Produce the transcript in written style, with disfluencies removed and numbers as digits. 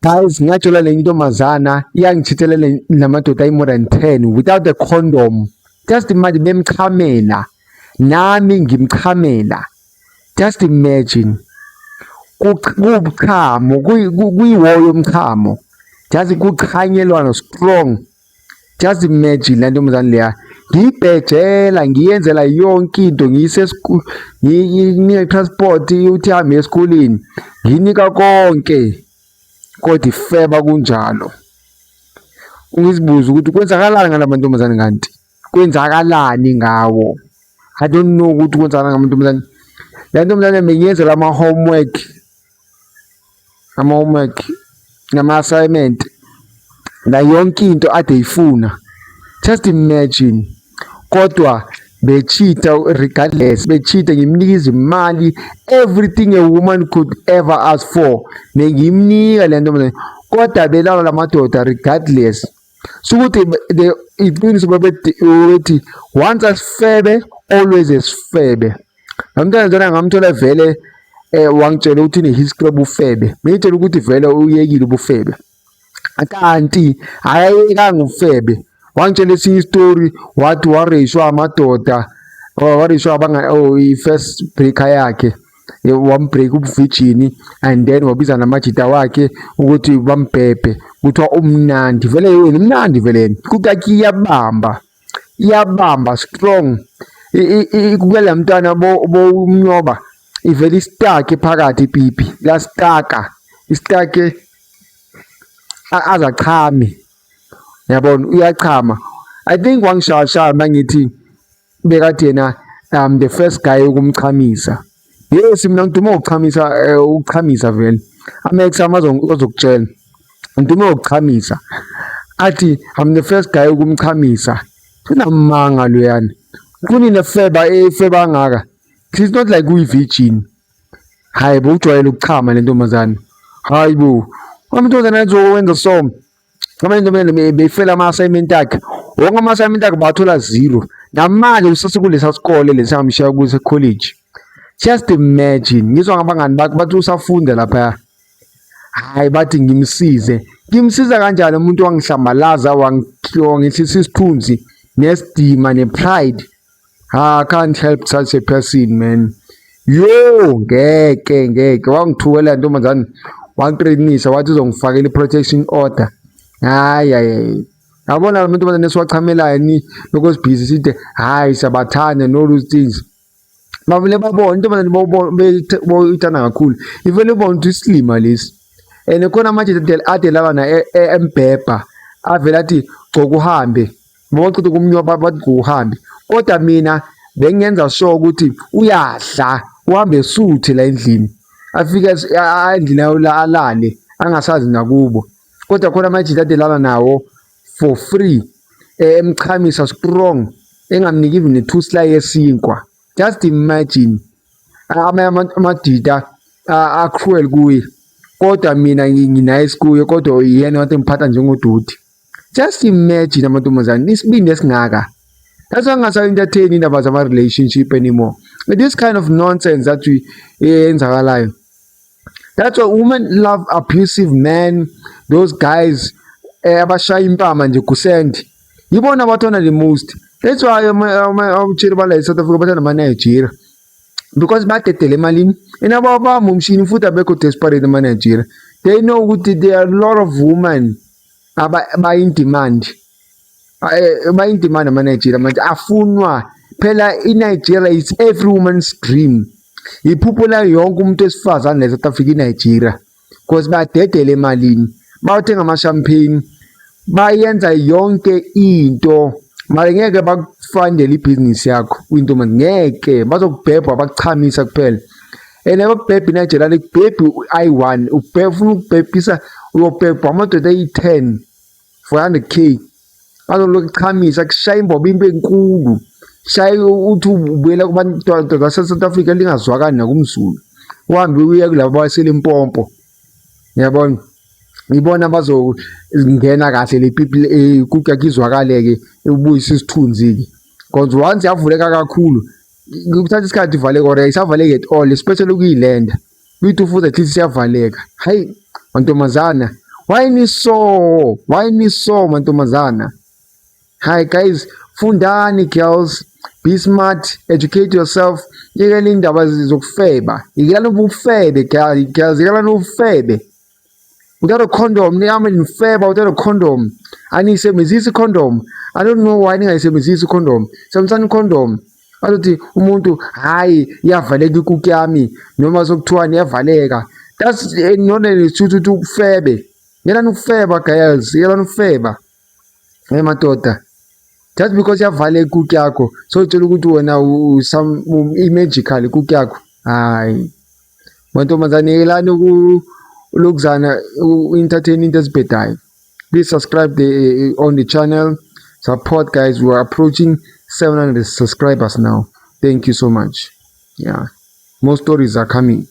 Guys, ngajola le ntombazana iyangichithela namadoda ayi-more than 10 without a condom. Just imagine, bemchamela, nami ngimchamela. Just imagine, kuwubuchamo, kuyiwo yomchamo, just kuchanyelwana strong. Just imagine, le ntombazane leya ngiyibhejela, ngiyenzela yonke into, ngiyise nginika transport ukuthi ihambe esikoleni, nginika konke, kodwa ifeba kunjalo. Ngizibuza ukuthi kwenzakalani ngala mantombazane, kanti kwenzakalani ngawo? I don't know ukuthi kwenzakalani ngamantombazane. Le ntombazane bengiyenzela ama-homework nama-assignment na yonke into ade ifuna. Just imagine, kodwa bechitha regardless, bechitha. Ngimnika izimali, everything a woman could ever ask for bengimnika le ntombazane, kodwa belala lamadoda regardless. Sukuthi iqiniso bethi once asifebe, always esifebe. Lo mntwana njena ngamthola vele, wangitshela ukuthi une-history yobufebe. Ngitshela ukuthi vele uyekile ubufebe, kanti akayekanga ubufebe. Wangitshela esinye isitori, wathi wareyishwa amadoda, wareyishwa abanga, oh, i-first breaker yakhe wambreak ubuvirgin and then wabiza namajita wakhe ukuthi bambhebhe. Kuthiwa umnandi vele yena, umnandi vele yena. Kukaki iyabamba, iyabamba strong kukela mntwana bomnyoba, ivele istake phakathi ipipi lastaka, istake azachame, yabona, uyachama. I think wangishayashaya mangithi bekathi yena the first guy ukumchamisa. Yes, mina ngiduma ukuchamisa, ukuchamisa vele. Ama-ex ami azokutshela, ngiduma ukuchamisa. Athi I'm the first guy ukumchamisa. Unamanga loyana. Kunini efeba, efeba kangaka? It's not like uyi-virgin. Hayi bo, ujwayele ukuchama le ntombazane. Hayi bo, amantombazane azowenza so. Amanye intombazane beyifela ama-assignment akhe. Wonke ama-assignment akhe bathola zero. Namanje usasekulesa sikole lesi angamshiya kuso college. Just imagine, ngizwa ngabangani bakhe bathi usafunda laphaya. Hayi, bathi ngimsize. Ngimsiza kanjani umuntu wangihlambalaza, wangehlisa isithunzi nesidima ne-pride? Ah, I can't help such a person, man. Yo, ngeke, ngeke. Wangithukela ntombazane, wangithreatenisa, wathi uzongifakela i-protection order. Hayi hayi. Yabona la mantombazane esiwachamelayo ni lokho sibhizi sithi hayi siyabathanda no those things. Bavele babone intombazane boyithanda kakhulu. Ivele ibone ukuthi isilima lesi. And khona amajita ade laba na embhebha avele athi gcoka uhambe. Mawuqeda kumnyoba bathi gcoka uhambe. Kodwa mina bengenza sure ukuthi uyadla, uhambe esuthe la endlini. Afike endlini alale angasazi nakubo. Kodwa khona amajita ade lala nawo for free, emchamisa strong, engamniki even ne-two slice yesinkwa. Just imagine, amanye amajita a-cruel kuye, kodwa mina ngi-nice kuye, kodwa yena wathi ngiphatha njengodoti. Just imagine, amantombazane isibindi esingaka. That's why ngingasa-entertain indaba zama-relationship anymore. This kind of nonsense that we eyenzakalayo. That's why women love abusive men, those guys abashaya impama nje kusend. Yibona abathanda the most. That's why abutsheri bala e-South Africa bathanda ama-Nigeria. Because badedele emalini. And ababamba umshini futhi abekho desperate ama-Nigeria. They know ukuthi there are a lot of women aba in demand. Ba in demand ama-Nigeria manje, afunwa. Phela i-Nigeria is every woman's dream. Iphupho layo yonke umuntu wesifazane la e-South Africa i-Nigeria. Because badedele emalini. Bayothenga ama-champagne, bayenza yonke into. Mara ngeke bakufundele ibhizinisi yakho uyintombazane, ngeke bazokubhebha, bakuchamisa kuphela. And abakubhebha iNigeria alikubhebhi ayi-one, ufuna ukubhebhisa uyobhebha amadoda ayi-10 for 100K. Bazolokhu echamisa kushaya imbobo into enkulu. Shaya uthi ubuyela kubantu base-South Africa lingazwakali nakumZulu. Uhambe uye kulabo baseLimpopo. Uyabona? Ibona bazongena kahle le pipi kuke izwakale-ke, ubuyise isithunzi-ke. Because once yavuleka kakhulu kuthatha isikhathi ivaleke or ayisavaleki at all, especially kuyilenda. Kuyitufuza at least iyavaleka. Hayi mantombazana, Why niso? Why niso, mantombazana? Hi guys, fundani girls, be smart, educate yourself. Yekela indaba zokufeba. Yekelani ubufebe girls, yekelani ubufebe. Without a condom, nihambe nifeba without a condom. Aniyisebenzisi condom. I don't know why ningayisebenzisi condom. Sebenzisani condom. Bazothi umuntu, hayi, iyavaleka ikuku yami, noma sokuthiwani iyavaleka. That's not an excuse ukuthi ufebe. Yekelani ukufeba girls, yekelani ukufeba. Hey madoda. Just because iyavaleka ikuku yakho, sotshela ukuthi wena some i-magical ikuku yakho. Hayi. Mantombazane, yekelani ukulokuzana u-entertain into ezibhedayo. Please subscribe on the channel. Support guys, we are approaching 700 subscribers now. Thank you so much. Yeah. More stories are coming.